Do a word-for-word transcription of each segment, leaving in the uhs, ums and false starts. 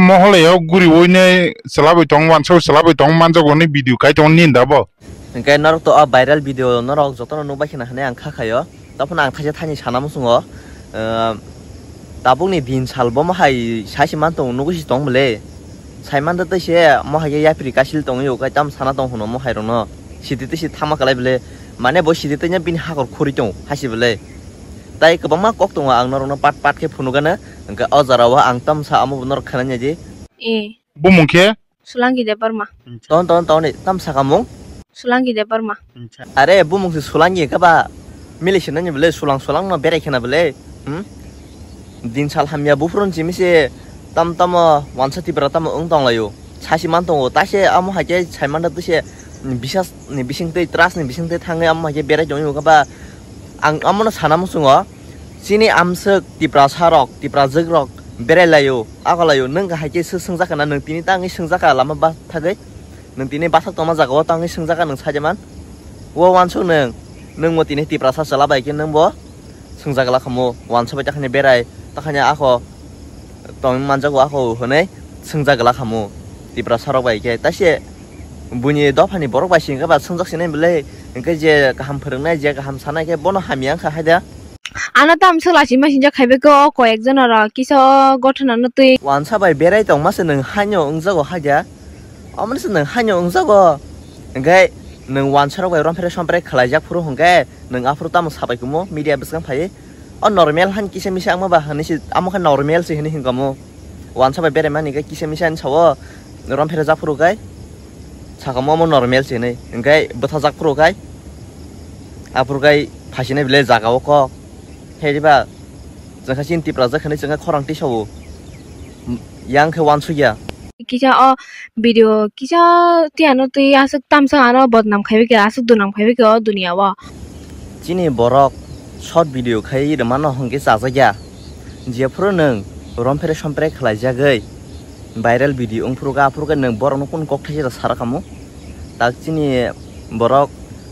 Mo hole o guri woi ne chwla bai tong, wansa bai chwla bai tong manjago ni video kai tong ni da bo. Hingke norok to o viral video norok jotono nukbai khna hinui ang kha khaio. Toboni ang thaisa thaini sana muchungo, eh, tabukni din sal bo mohai saisi man tong nugui si tong bole. Sai man da tei se mohai khe yapri kasil tongwi o kai tam sana tong hwno mohai rokno. Sidi tei si thama kalai bole. Mane bo sidi tei bini hakor khuri tong hasi bole. Tai kwbangma kok tongo ang norokno pat pat khe phunukgana. Hingke o jora o ang tamsa amo bo norok khanani di. E. Bumung khe? Sulangi Debbarma. Ton, ton, ton, tam saka mung? Sulangi Debbarma. Are, bumung se Sulangi kaba mili sinani bole sulang sulang no berai khena bole. Hmm? Din sal hamya bufrun simi se tam tamo wansa Tripura tamo wng tong layo. Sasi man tongo, ta se amo hai khe sai man da tei se bisas ni bising tei trust ni bising tei thangwi amo hai khe berai tongwi kaba ang amo no sana muchungo. Chini amswk Tiprasa rok, Tiprajwk rok berai laio, ago laio, nwng kahai khe sw swngjak kana, nwng tini tangwi swngjak ka lama ba thagwi, nwng tini bathak tongma jaga o tangwi swngjak ka nwng sajeman. O wansuk nwng, nwng bo tini Tiprasa chwla bai khe nwng bo swngjak la khamu, wansa bai takhani berai, takhani ako tongwi manjago ako hwnwi swngjak la khamu Tiprasa rok bai khe, taise buini dophani borok bai singkhe ba swngjak sinai bwle, hingkhe je kaham phwrwngnai, je kaham sanai khe bono hamya wngkha haida. Ano tam swk lachima sinjak khai bai khe o koi ek jon oro kisa o gothona no twi. Wansa bai berai tongma se nwng haino wngjago haida. Omo se nwng haino wngjago. Hingkhe nwng wansa rok bai romphere somphere khlaijak phuru hwnkhe nwng aphuru tamo sabai kumo media bwskang phaiwi. O normal han kisa misa wngma ba hinwi se, amo khe normal se hinwi hwnkha mo. Wansa bai berai mani khe kisa misa hinwi sao, romphere jak phuru khe sakha mo omo normal se hinwi. Hwnkhe bwtha jak phuru khe aphuru khe phasinai bile jaga o kok. Khe diba chwngkha chini Tiprajwk hinwi chwngkha khorang tisao. Yang khe wansukya. Kisa o video kisa tiyano twi aswk tamsa ano bodnam khaiwi khe aswk dunam khaiwi khe o duniya o. Chini borok short video khai rwmano hwnkhe chajakya. Jephuru nwng romphere somphere khlaijagwi viral video wngphuru khe aphuru khe nwng borokno kunu kok thaisa sara khamu. Tak chini borok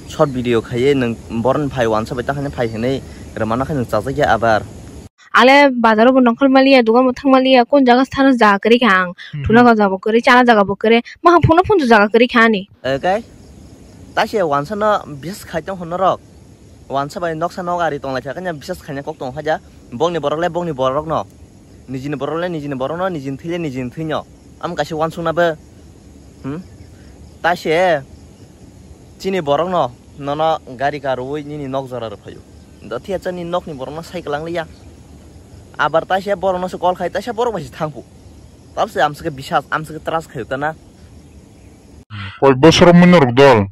short video khaiwi nwng borokni phai wansa bai takhani phai hwnwi rwmano khe nwng chajakya abar. Ale bazar o bo nongkhor maliya, dugan bo thang maliya, kon jaga se thana jaga kwrwi kha ang. Hmm, thuna hmm. Jaga bo kwrwi, chana jaga bo kwrwi, mahang phunukno phunukjak jaga kwrwi kha ani. Oke, taise wansa no bisas khai tong hwn norok. Wansa bai noksa nok ari tong lai kha, kanya bisas khaina kok tong kha ja. Bongni borok le bongni borok no, nijini borok le nijini borok no, nijini thwi le nijini thwi no. Am kaisa wansuk na bo. Hmm? Taise chini borok no. Nono gari karwi nini nok jora rw phaio. Do thia chani nokni borokno cycle ang liya. Abar taisa borokno se call khai, taisa borok bai se thangphu. Tabse amsike bisas, amsike trust khaio tana. Koi bosor mui norok dol?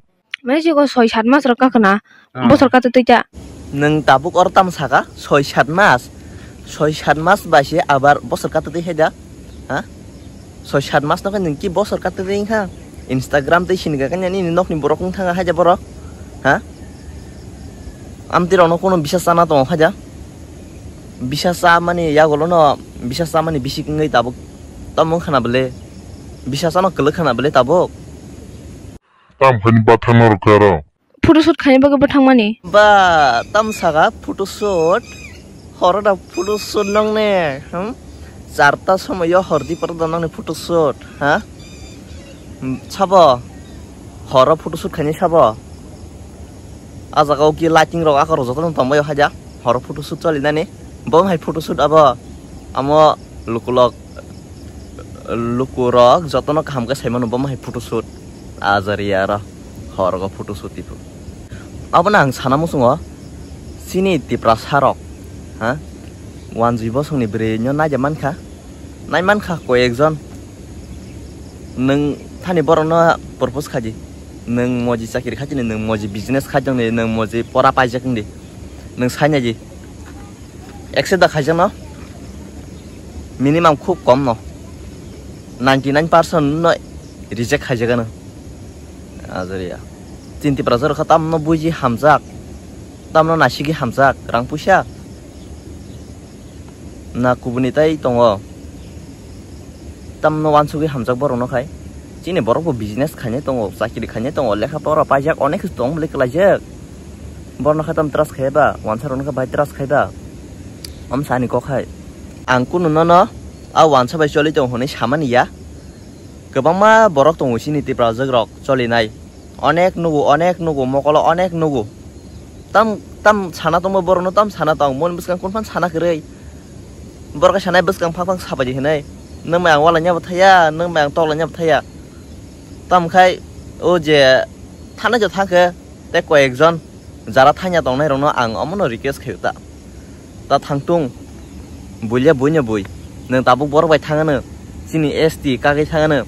Mane siko soi sat mas rok kakna. Ah. Bosor kata twi ta. Nwng tabuk oro tamo saka, soi sat mas? Soi sat mas bai se abar bosor kata twi hai da? Ha? Soi sat mas no khe nwng ki bosor kata twi wngkha? Instagram tei sini kha kanya nini nokni borok wng thanga haja borok. Ha? Amtwi rokno kono bisa chana tongo haja. Bisa cha mani yagulo no bisa cha mani bisik wngwi tabuk tamo wngkha na bwle. Bisa chano kwlwk kha na bwle tabuk. Tam phani bathang norok khe aro. Photoshoot khaina bagwi bo thangmani. Ba, tam saka photoshoot? Horo da photoshoot nong ne, hmm? Charta somoyo hor di pora da nong ni photoshoot, ha? Hmm, sabo? Horo photoshoot khaini sabo? A jaga o ki lighting rok akor joto no tongbaio haja. Horo photoshoot choli nani. Bo hai photoshoot abo. Amo lukulok lukurok jotono kaham khe saimano bo hai photoshoot. Ajari aro horgo photoshoot ipo. Abono ang sana muchungo chini Tiprasa rok, ha? Wanjui bosongni bwrwi no naija mankha. Nai mankha koi ekjon. Nwng thani borokno propose khaidi. Nwng moji chakiri khaidi, nwng moji business khaidi, nwng moji pora paijak wngdi. Nwng sainaidi. Accept da khaijakno minimum khub kom no ninety nine percent no reject khaijakano. Ajariya. Chini Tiprasa rokha tamno buji hamjak, tamno nasigi hamjak, rang puisa na kubuni tai tongo. Tamno wansugwi hamjak borokno khai. Chini borok bo business khainai tongo, chakiri khainai tongo, lekha pora paijak, onek khe tong bwlai kwlaijak. Borokno khe tam trust khai ba, wansa rokno khe bai trust khai ba. Om sani kok hai. Ang kunu nono A wansa bai choli tongo hwnwi samani ya. Kwbangma borok tongo chini Tiprajwk rok cholinai. Onek nugo, onek nugo, mokolo onek nugo. Tam, tam sana tongbo borokno tam sana tong. Mon bwskang kunphan sana kwrwi. Borok sanai bwskang phang phang sabaidi hwnwi. Nwng bai ang walainabo thaya, nwng bai ang toklainabo thaya. Tam khai o je thanai je thangkhe tei koi ekjon jara thangya tongnai rokno ang omono request khaio ta. Ta thangtung, buiya buino bui, nwng tabuk borok bai thangano, chini S T kagwi thangano.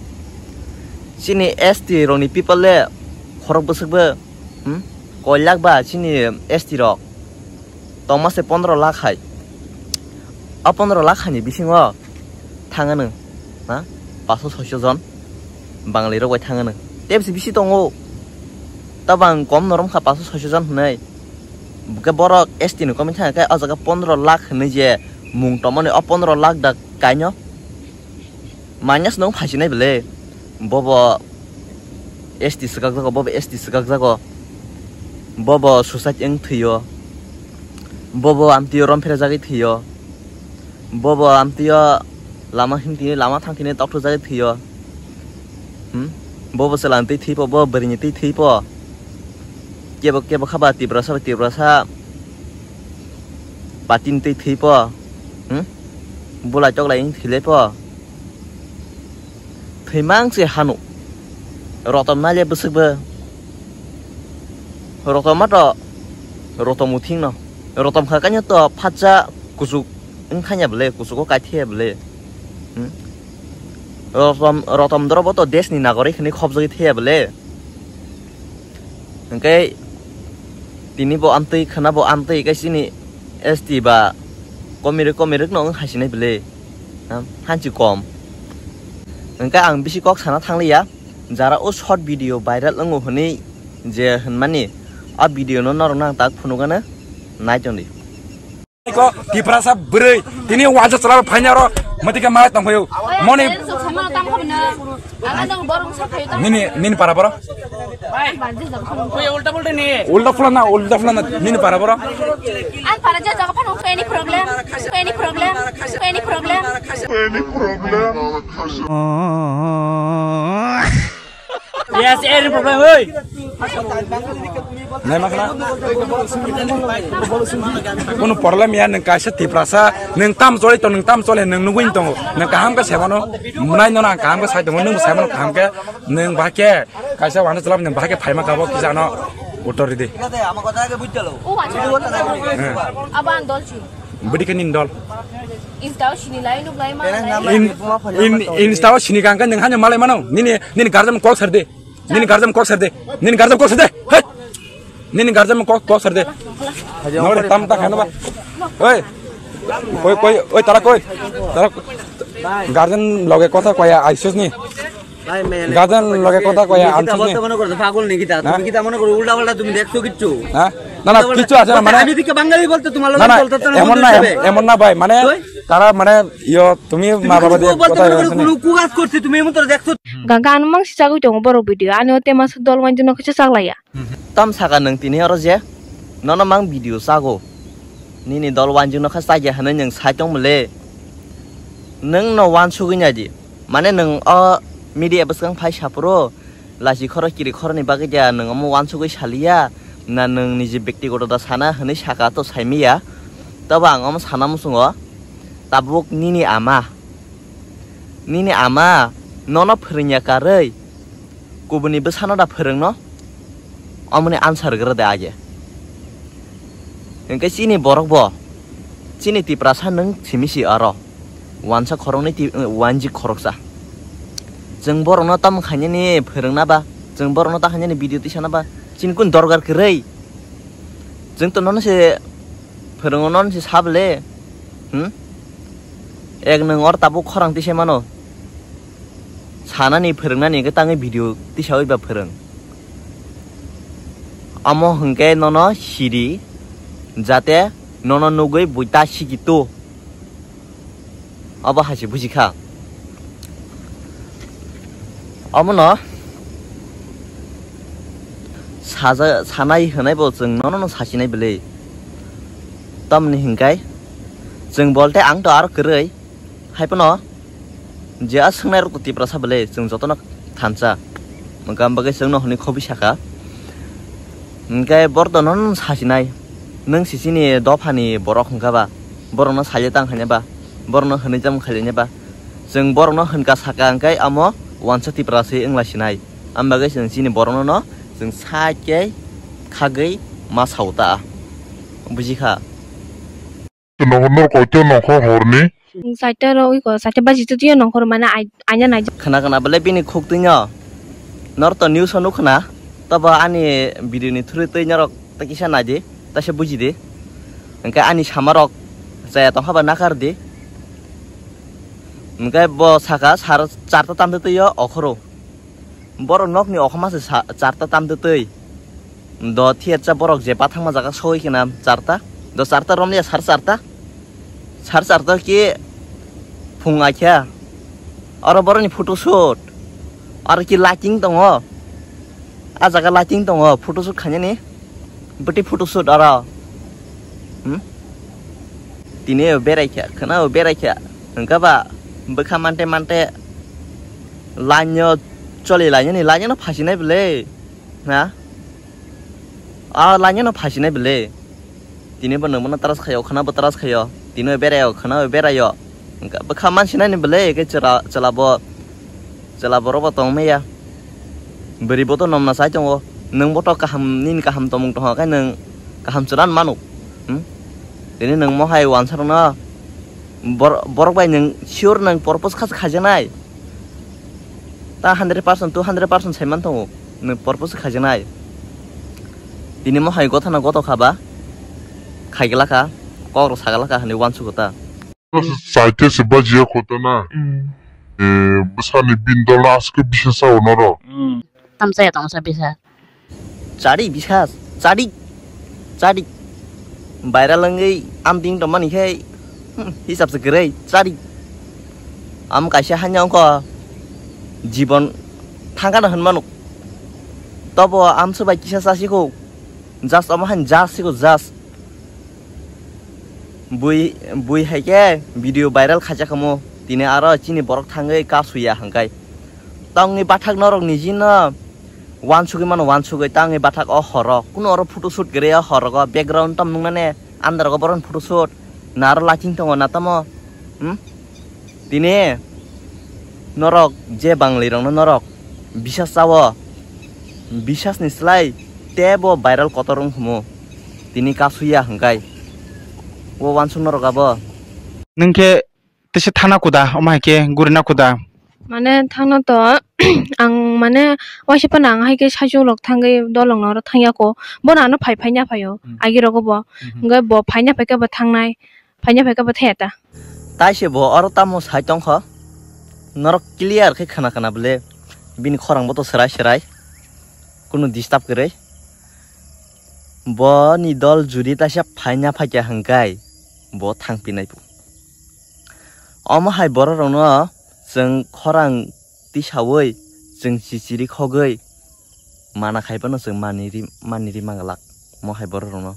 Chini S T rokni people le khorok bwswk bo, hmm? Koi lakh ba chini S T rok tongma se pondro lakh hai. O pondro lakh haini bisingo thangano, ha? Paso soiso jon Bangali rok bai thangano. Tebsi bisi tongo. Tabang kom norom kha paso soiso jon hwnwi. Bwkhe borok S T ni komwi thangkhe o jaga pondro lakh hwnwi je mung tongmani, o pondro lakh da kaino. Minus nung phaisinai bele. Bobo S T swkakjago, bobo S T swkakjago. Bobo suicide wng thwio. Bobo amtwio rom pherejagwi thwio. Bobo amtwio lama himtini lama thangtini tokthokjagwi thwio. Hmm? Bobo chwla twi thwipo, bo bwrwini twi thwipo. Kebo kebo khaba Tiprasa bai Tiprasa patini twi thwipo. Hmm? Bulai toklai wng thwilepo. Thwimang se hanu. Rotom naile bwswkbo. Rotom mato. Rotom uthingno. Rotom kha kanya to phatsa kuchuk wng thangya bwle, kuchugo kai thaya bwle. Hmm? Rotom, rotom dorobo to desni nagorik hwnwi khopjagwi thaya bwle. Hwnkhe tini bo amtwi khwna bo amtwi khe chini S T ba komirwk komirwkno wng haisinai bwle. Ham, hanchi kom. Hwnkhe ang bisi kok sana thangliya, jara o short video viral wngo hwnwi je hwnmani, a video no norokno ang tak phunukgano nai tongdi. Ko Tiprasa bwrwi tini waja chala phaina ro matika malai tong phaio. Moni nini, nini para boro. Ulta pula na, ulta pula na, nini para boro. An para ja jaga phano any problem, any problem, any problem. Yes, any problem, oi. Nai makna. Kono problem ya, nwng kaisa Tiprasa, nwng tam choli to, nwng tam choli, nwng nugwi tongo. Nwng kaham khe saimano, mwnai no nang kaham khe sai tongo, nwng saimano kaham khe, nwng bahai khe kaisa wano chalap nwng bahai khe phaima kabo kisa ano uttor ridi. Abo ang dol si. Budi khe nini dol. Instao sini lai nuk lai ma lai. In, in, instao sini kang khe nwng hanya malai mano. Nini, nini guardian kok sar de. Nini guardian kok sar de. Nini guardian kok sar de. Hey. Nini guardian kok, kok sar de. Nore tam ta khana ba. Oi. Koi, koi, oi, tara koi. Tara guardian loge kotha koya aisus ni. Gajan loge kotha koya answer ni. বলতে মনে করো পাগল নাকি তা? তুমি কি তা মনে করো উল্টা পাল্টা তুমি দেখছো কিচ্ছু? হ্যাঁ? না, না, কিচ্ছু আছে না, মানে আমি দিকে বাঙালি বলতে তোমার লগে না, না, চলতে তো না, এমন না, বলতে হবে। এমন না ভাই, মানে তারা মানে ইয়ো তুমি মা বাবা দিয়ে বলতে কথা মনে করো হয়েছে না। কোনো কুকাজ করছে তুমি এমন তো দেখছো? Ga-, gan mang si chagwi tongo borok video. Ani o tema su dol manjino kisa chaglaiya. Tam saka nwng tini oro je? Nono mang video chago. Nini dol wanjwk no kha chaya hwnwi nwng sai tong mole. Nwng no wansugwi nai di. Mane nwng o media bwskang phai saphuru lachi khoro kiri khoroni bagwi da nwng omo wansugwi saliya, na nwng niji bektigoto da sana hwnwi saka to saimiya. Tobo ang omo sana muchungo tabuk nini ama, nini ama nono phwrwngya karwi kubuni bwsano da phwrwngno? Omoni answer rwgra de age. Hwnkhe chini borok bo, chini Tiprasa nwng simi si aro. Wansa khoroknwi ti-, wanjik khoroksa. Chwng borokno tamo khainani phwrwngna ba, chwng borokno ta khainani video tisana ba, chini kun dorkar kwrwi. Chwng to nono se phwrwngo, nono se sabole. Hmm? Ek nwng or tabuk khorang tisai mano. Sanani phwrwngnani hwnkhe tangwi video tisawi ba phwrwng. Omo hwnkhe nono siri jate nono nugwi buita siki tu. Obo hai se buji kha. Omono saja-, sanai hwnai bo chwng nono no sasinai bwlwi. Tamni hwnkhe chwng bolte ang to aro kwrwi. Hai phano Je a swngnai rok to Tiprasa bwle, chwng jotono thansa. Hwnkha am bagwi chwngno hwnwi khobwi sakha. Hwnkhe borok to nono sasinai. Nwng si chini dophani borok hwnkha ba? Borokno saile tang khaina ba? Borokno hwnwi tang khaina ba? Chwng borokno hwnkha saka hwnkhe amo wansa Tiprasa se wngla sinai. Am bagwi chwng chini borokno no chwng sakhe khagwi ma sao ta. Bujikha? Nongkhor nor koito nongkhor horni? Saita ro iko, saita baji to tiyo nongkhor mana ai-, aina nai. Khna khna bele bini khuk twi no. Nor to news o nukh na. Tobo ani video ni through twi norok ta kisa nai di, ta se buji di. Hwnkhe ani sama rok chaya tong haba nakar di. Hwnkhe bo saka sar charta tamte twi o okhoro. Borok nokni okhoma se sa-, charta tamte twi. Do thiyatsa borok je bathangma jaga sogwi khe na charta. Do charta romliya sar charta. Sar charta khe phung aikha. Oro borokni photo shoot. Oro khe lighting tongo. A jaga lighting tongo, photo shoot khainani. Bwtwi photo shoot oro. Hmm? Tini o berai kha, khwna o berai kha. Hwnkha ba bwkha mante mante line o choli lainani, line no phasinai bwle. Ha? A line no phasinai bwle. Tini bo nwng bono trust khaio, khwna bo trust khaio. Tini o berai o, khwna o berai o. Hwnkha bwkha mansinani bwle, khe chwla, chwla bo Chwla borok bo tong maya. Bwrwi bo to nomna sai tongo. Nwng bo to kaham, nini kaham tongmung tongkha khe nwng kaham chwran mano. Hmm? Tini nwng mohai wansa rokno bor-, borok bai nwng sure nwng purpose kha khajaknai. Ta hundred percent, two hundred percent sai man tongo. Nwng purpose khajaknai. Tini mohai gothana goto kha ba. Khaiglakha, kok rok saglakha hinwi wansugo ta. Saite se bajiya khotona. Mm. Eh, bwsani bindol aske bisa sao noro. Mm. Tamsaya tongsa bisa. Chadi bisa, chadi, chadi. Viral wngwi amting tongmani khe, hmm, hisab se kwrwi, chadi. Am kaisa hanya ongko jibon thangkano hwnmano. Tobo amso bai kisa chasiko. Just omo han just siko just. Bui, bui hai khe video viral khaijak kamo. Tini aro chini borok thangwi kasuya hwnkhe. Tongni bathak norok nijino wansugwi mano, wansugwi tangni bathak o horo. Kuno oro photo shoot kwrwi o horogo background tam nuknane androgo boron photo shoot. Na aro lighting tongo na tamo. Hmm? Tini norok je Banglirokno norok bisas chao, bisasni slai tebo viral kotor wng humo. Tini kasuya hwnkhe o wansuk norok abo. Nwng khe tese thana kuda, omo hai khe gurina kuda. Mane thangna to ang mane waisa phano ang hai khe saichung rok thangwi dolong no oro thangya ko. Bono ano phai phai na phaio, hmm, agi rogo bo. Hmm. Hwnkhe bo phai na phai khe bo thangnai. Phaina phaikha bo thaya ta. Tai se bo oro tamo sai tongkho. Norok clear khe khna khna bwle. Bini khorang bo to serai serai. Kunu disturb kwrwi. Bo ni dol judi taisa phaina phaikha hwnkhe bo thangpinai pu. Omo hai borok rokno chwng khorang tisaui chwng chichiri khogwi mana khai phano chwng mani ri, mani ri manglak mo hai borok rokno.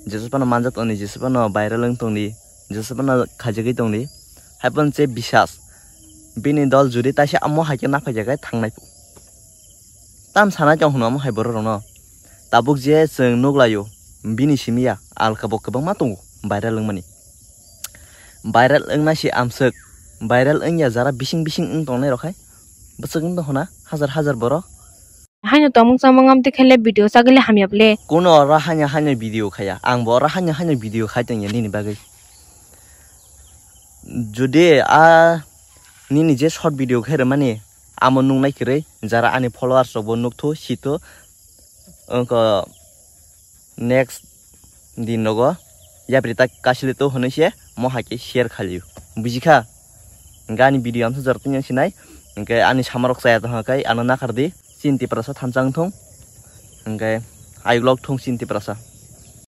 Jesa phano manjak tongdi, jesa phano viral wng tongdi, jesa phano khaijagwi tongdi. Hai phano che bisas bini dol juri taisa amo hai khe naphai khe thangnai. Tam sanai tong hwnma mo hai borok rokno. Tabuk je chwng nuklaio bini simi ya alka bo kwbangma tongo viral wngmani. Viral wngna se amswk, viral wngya jara bising bising wng tongnai rok hai. Bwswk wng tong hwnna hajar hajar borok. Haino tongmung chamung amtwi khaile video chagwile hamya bwle. Kuno oro haino haino video khaya. Ang bo oro haino haino video khai tongya nini bagwi. Jodi a nini je short video khai rwmani amo nuknai kwrwi jara ani followers rok bo nukthu sithu wngkha. Next din rogo yapri ta kasile to hwnwi se mo hai khe share khalio. Bujikha? Hwnkhe ani video amsa jora tini sinai. Hwnkhe ani samarok chaya tongkha khe ano nakardi. Chini Tiprasa thansa wngthung. Hwnkhe ayuk lok thung chini Tiprasa.